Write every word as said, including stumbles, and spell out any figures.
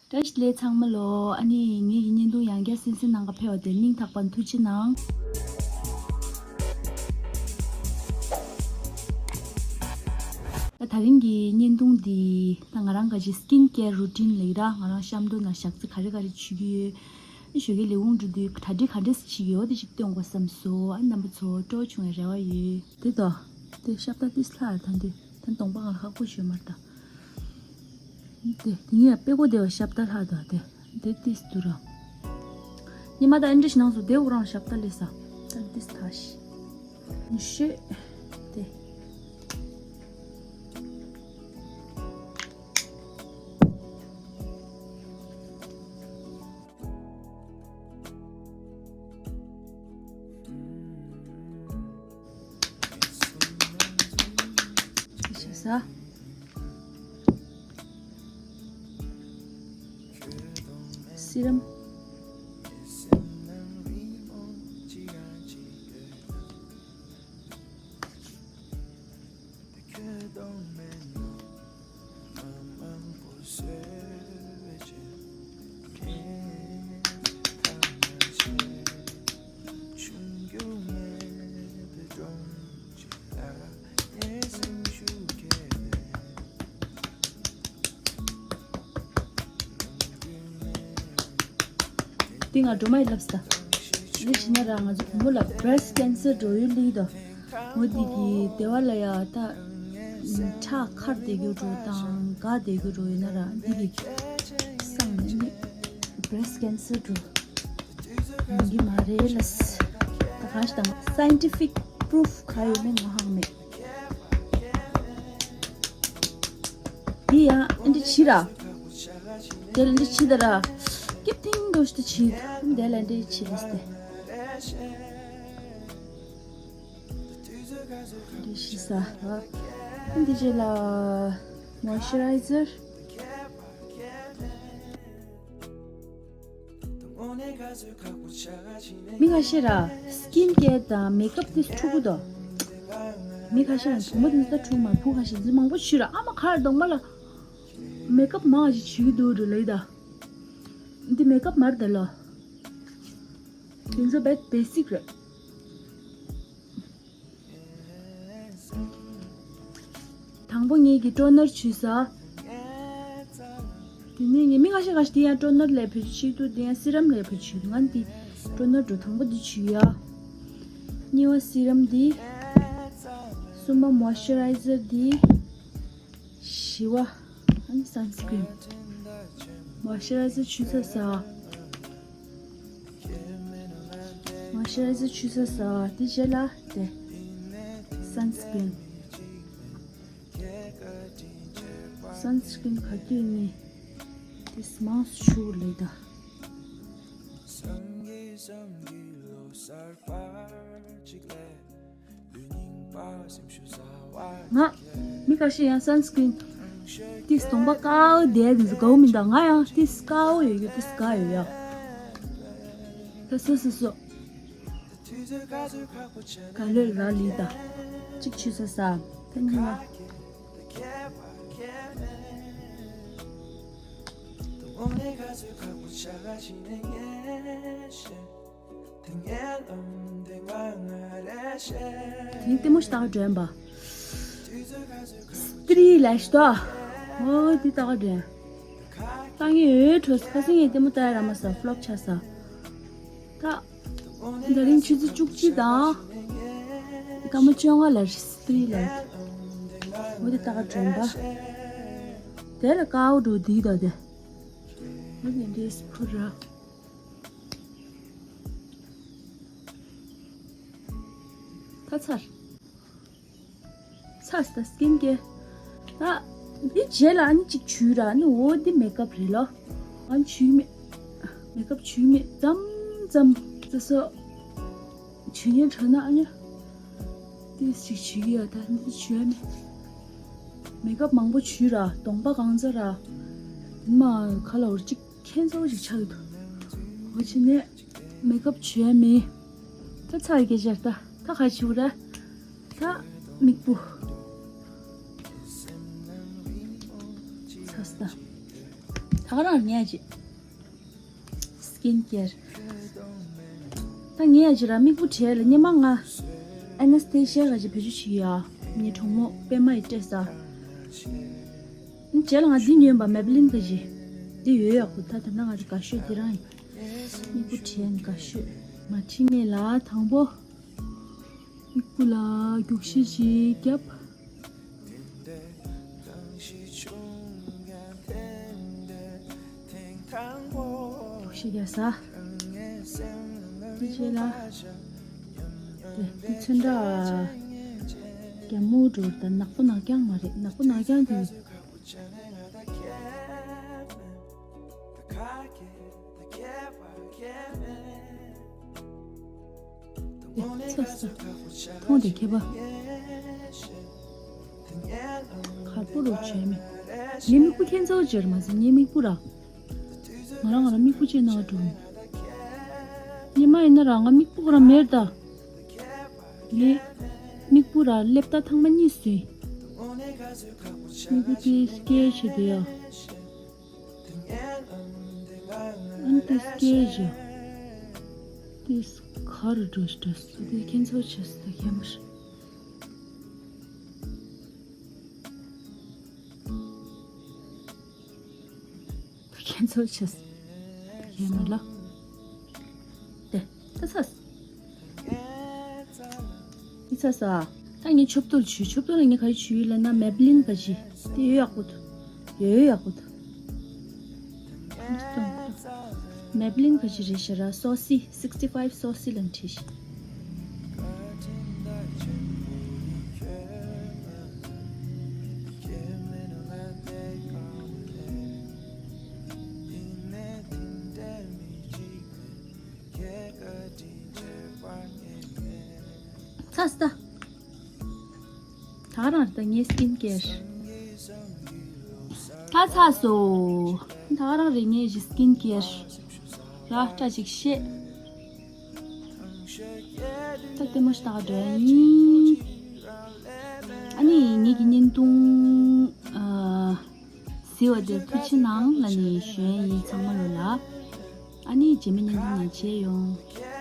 བཀྲ་ཤིས་བདེ་ལེགས་ཚང་མ་ལོ། ཨ་ནི་ངེད་ཀྱི་བརྙན་ཐུང་ཡང་བསྐྱར་གསན་གཟིགས་གནང་ག་ཕེབས་པ་དེར་སྙིང་ཐག་པ་ནས་ཐུགས་རྗེ་གནང་། ད་དེ་རིང་གི་བརྙན་ཐུང་འདི་ད་ང་རང་ག་ཅིག་སི་ཀིན་ཀེར་རུ་ཊིན་ལབ་ཀྱི་ར། ང་རང་གཤམ་དུ་ན་ཞག་རྩི་ག་རེ་ག་རེ་བྱེད་ཀྱི་ཡོད། ཞོགས་ཀས་ལས་ཁུངས་འགྲོ་དུས་གྲ་སྒྲིག་ག་འདྲས་བྱེད་ཀྱི་ཡོད་དེ་ཅིག་སྟོན་དགོས་བསམ་སོང་། ཨ་རྣམ་པ་ཚོ་སྤྲོ་བོ་བྱུང་བའི་རེ་བ་ཡོད། དེ་དོ། དེ་ཤ་བཏགས་ཏིས་ལྷག་ད་འདི་ད་གདོང་པ་ང་ལ་ཁག་པོ་ཞོད་མར་ད། དེ་དེ་ངས་དཔེ་གོ་བདེ་བ་ཞབས་ཏ་ལྷ་དང་དེ་དེ་ཏིས་དུ་ར། ཉི་མ་ད་ཨེ་འདྲ་ཞིག་ནང་སུ་དེ་འུ་རང་ཞབས་ཏ་ལས་ས་ད་ཏིས་ཐ་ཤི་ཤེ་དེ། ཤ་ས། སི་རམ། འདི་ང་སྒྲོལ་མ་ཡིས་ལབ་ས། འདི་བྱས་ན་ར་ང་ཚོ་བུ་མོ་ལ་བྷི་རེ་སི་ཊི་ཀེན་སར་འགྲོ་ཡུལ་ལི་དོ། འོ་འདི་གི་དེ་བ་ལ་ཡ་ད་ཁྲག་ཁར་བསྡད་རྒྱུ་འགྲོ་དང་ག་བསྡད་རྒྱུ་འགྲོ་ཡོད་ན་ར་འདི་གི་སང་ནས་ནི་བྷི་རེ་སི་ཊི་ཀེན་སར་འགྲོ་ཡོང་གི་མ་རེད་ལ། ད་ག་ཞིག་དང་སའེན་ཊི་ཕིག་པུ་རུཕ་ག་ཡོད་མེད་ང་ཧ་གོ་མེད། འདི་ཡང་ཨེ་འདྲ་བྱེད་ར། དེ་ལ་འདི་བྱེད་ད་ར། སྐེད་ཐིང་གོ་ཤི་ད་བྱེད། དེ་ལ་འདི་བྱེད་ལ་སྟེ། འདི་ཤི་ས། འདི་རྗེས་ལ་མོ་ཨིས་ཅར་རའི་ཛར། མི་ཁ་ཤས་ར་སི་ཀིན་ཀེར་དང་མེག་ཨབ་དེ་འཁྲུག་གི་འདུག་མི་ཁ་ཤས་ར་བུ་མོ་དེ་ཚོ་འཁྲུག་མ་བུ་ཁ་ཤས་ཚོ་མང་པོ་བྱོས་ར། ཨ་མ་ཁར་གདོང་པ་ལ་མེག་ཨབ་མང་ཞིག་བྱེད་ཀྱི་འདུག་རེད་ལེ་ད། འདི་མེག་ཨབ་མ་རེད་ད་ལོ། དེ་ཚོ་བེད་བེ་སིག་རེད། དང་པོ་ངེད་ཀྱི་ཊོ་ནར་བྱུགས་ས། དེ་ནས་ངས་མི་ཁ་ཤས་ཁ་ཤས་དེ་ཡང་ཊོ་ནར་ལས་བེད་སྤྱོད་བྱེད་འདུག་དེ་ཡང་སི་རམ་ལས་བེད་སྤྱོད་བྱེད་འདུག་ང་འདི་ཊོ་ནར་འགྲོ་དང་པོ་འདི་བྱུགས་ཡ། གཉིས་པ་སི་རམ་འདི། གསུམ་པ་མོ་ཨིས་ཅར་རའི་ཛར་འདི། བཞི་པ་ཨ་ནི་སན་སི་ཀྲིན། མོ་ཨིས་ཅར་རའི་ཛར་བྱུགས་ཚར་ས། མོ་ཨིས་ཅར་རའི་ཛར་བྱུགས་ཚར་ས། དེ་རྗེས་ལ་དེ་སན་སི་ཀྲིན། སན་སི་ཀྲིན་ག་དུས་ནི་དེ་མང་སུ་བྱུགས་ལེ་ད། ང་མི་ཁ་ཤས་ཡང་སན་སི་ཀྲིན་ཏིས་གདོང་པ་དཀར་པོ་བསྡད་དེ་ཚོ་དགའ་བོ་མི་འདུག་ང་ཡང་ཏིས་དཀར་པོ་ཡོད་རྒྱུ་ཏིས་དགའ་ཡོད་ཡ། ད་སོ་སོ་སོ། ག་ལེར་ར་ལི་ད། གཅིག་བྱུགས་ས་ས། ད་གཉིས་པ། དེ་ལྟད་མོ་ཞིག་ལྟ་ག་འགྲོ་ཡིན་པ། སི་ཏི་རི་ལས་ཤི་ཏོ། འོ་དེ་ལྟ་ག་འགྲོ་ཡིན། ལྟ་ངེས་ཡོད་འཕྲོ་ཁ་སང་ངས་ལྟད་མོ་ལྟ་ཡ་ར་མ་ས་ཕ་ལོབ་ཆགས་ས། ད། ད་རིང་ཆུ་ཚོད་བཅུ་གཅིག་དང་། སྐར་མ་བཅོ་ལྔ་ལ་སི་ཏི་རི་ལ། འོ་དེ་ལྟ་ག་འགྲོ་ཡིན་པ། དེ་ལ་དཀར་པོ་འགྲོ་འདི་ད་དེ། འོ་དེ་འདྲའི་སི་ཕུ་ར། ད་ཚར། ཚར་ད་སི་ཀིན་ཀེར། ད་འདི་རྗེས་ལ་ཨ་ནི་གཅིག་བྱུགས་ར། ཨ་ནི་འོ་འདི་མེག་ཨབ་རེད་ལོ། ཨ་ནི་བྱུགས་མེད། མེག་ཨབ་བྱུགས་མེད་ཙམ་ཙམ་ཙི་སོ། བྱུགས་ཉན་དྲག་ན་ཨ་ནི། ཏིས་ཞིག་བྱུགས་ཡ་ད་འདི་བྱུགས་ཡ་མེད། མེག་ཨབ་མང་པོ་བྱུགས་ར་གདོང་པ་གང་ཚ་ར། མ་ཁ་ལ་འོར་གཅིག་ཁྱད་མཚར་པོ་ཞིག་ཆགས་ཀྱི་འདུག་འོ་བྱས་ནས་མེག་ཨབ་བྱས་མེད། ད་ཚར་གི་ཤར་ད་ད་ག་བྱེད་དགོས་རེད། ད་མིག་སྤུ་ཚ་ས། ད་ག་རང་ངས་ཅི། སི་ཀིན་ཀེར། ད་ངས་ཅི་ར་མིག་བུ་བྲེས་ལ་སྙེ་མ་ང་ཨ་ན་སི་ཐེ་ཤི་ཡ་ག་ཅི་བེད་སྤྱོད་བྱེད་ཡ། ངའི་གྲོགས་མོ་པད་མ་ཡི་སྤྲད་ས། རྗེས་ལ་ང་འདི་ཉོས་པ་མེ་བི་ལིན་ག་ཅི། འདི་ཡོད་ཡག་པོ། ད་ད་ན་ང་ཅི་དགའ་ཤོས་འདི་རང་ཡིན། མིག་བུ་བྲེས་ནི་དགའ་ཤོས། མ་ཁྲིད་ངེས་ལ་དང་པོ། མིག་བུ་ལ་རྒྱུག་ཤི་ཞིག་བརྒྱབ། རྒྱུག་ཤི་བརྒྱབ་ས། དེ་རྗེས་ལ། དེ་དེ་ཚོན་ཁྲ། རྒྱ་མོ་འགྲོ་ད་ནག་པོ་ནག་རྐྱང་མ་རེད། ནག་པོ་ནག་རྐྱང་དེ། ཚ་ས། མཐོང་དེ་མཁས་པ། གར་པོ་རུ་བྱས་མེད། ངའི་མིག་བུ་ཁྱེད་ཚོ་སྦྱར་མ་ཟིན་ངའི་མིག་བུ་ར། ང་རང་ང་རང་མིག་བུ་ཅེ་ན་འགྲོ། ཉི་མ་ཡིན་ན་ར་ང་མིག་བུ་ར་མེར་ད། ངའི་མིག་བུ་ར་ལེབ་ད་ཐང་མ་གཉིས་སུ། མིག་བུ་དེ་སྐྱེས་ཆེ་དེ་ཡ། ཨན་ཏིས་ཀེ་ཇི། ཏིས་ཁར་འགྲོ་འགྲོ་སུ་དེ་ཁྱེད་ཚོ་ཆེ་སུ་ཁྱེད་མར། ཁྱེད་ཚོ་ཆེ་སུ་ཁྱེད་མར་ལ། དེ་ད་ཚ་སུ། འདི་ཚ་ས། ད་ངས་ཆོབ་ཏོ་ལ་ཆུ་ཆོབ་ཏོ་ལ་ངས་ག་རེ་ཆུ་ཡོད་ལབ་ན་མེ་བི་ལིན་ག་ཅི། དེ་ཡོད་ཡག་པོ་འདུག་ཡོད་ཡོད་ཡག་པོ་འདུག་མེ་བི་ལིན་ག་ཅི་རེད་ཤག་ར། སོ་སི་སིག་སི་ཕའིབ་སོ་སི་ལ་འཁྲིད་ཤིག་ཚ་ས། ད་ག་རང་རེད་ད་ངའི་སི་ཀིན་ཀེར། ད་ཚ་སོ། ད་ག་རང་རེད་ངའི་གི་སི་ཀིན་ཀེར། ར་སྐྲ་ཅིག་ཤེས། ད་ལྟད་མོ་ཞིག་ལྟ་ག་འགྲོ་ཡ་ཡིན། ཨ་ནི་ངེད་ཀྱི་བརྙན་ཐུང་ཨ། གཟིགས་པ་དེར་ཐུགས་རྗེ་གནང་ལབ་ནས་ཞུ་ཡ་ཡིན་ཚང་མ་ལོ་ལ། ཨ་ནི་རྗེས་མའི་བརྙན་ཐུང་ནང་མཇལ་ཡོང་།